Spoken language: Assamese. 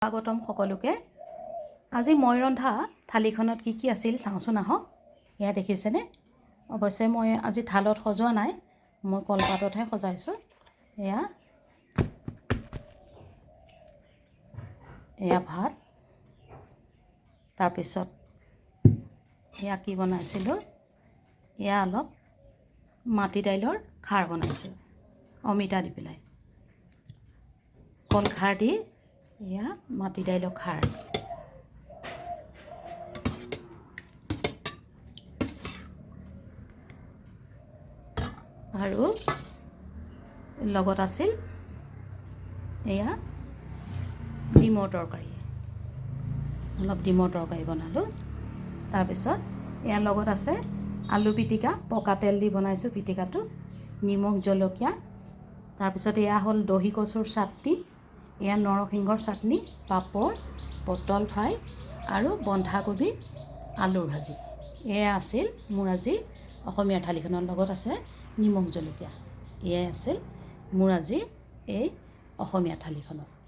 স্বাগতম সকলোকে। আজি মই ৰন্ধা থালিখনত কি কি আছিল চাওঁচোন আহক। এয়া দেখিছেনে? অৱশ্যে মই আজি থালত সজোৱা নাই, মই কলপাততহে সজাইছোঁ। এয়া এয়া ভাত, তাৰপিছত এয়া কি বনাইছিলোঁ, এয়া অলপ মাটি দাইলৰ খাৰ বনাইছোঁ অমিতা দি পেলাই, কল খাৰ দি এয়া মাটি দাইলৰ খাৰ। আৰু লগত আছিল এয়া ডিমৰ তৰকাৰী, অলপ ডিমৰ তৰকাৰী বনালোঁ। তাৰপিছত ইয়াৰ লগত আছে আলু পিটিকা, পকা তেল দি বনাইছোঁ পিটিকাটো, নিমখ জলকীয়া। তাৰপিছত এয়া হ'ল দহি কচুৰ চাটনি, এয়া নৰসিংহৰ চাটনি, পাপৰ, পটল ফ্ৰাই আৰু বন্ধাকবি আলুৰ ভাজি। এয়া আছিল মোৰ আজি অসমীয়া থালিখনৰ লগত আছে নিমখ জলকীয়া। এয়াই আছিল মোৰ আজিৰ এই অসমীয়া থালিখনত।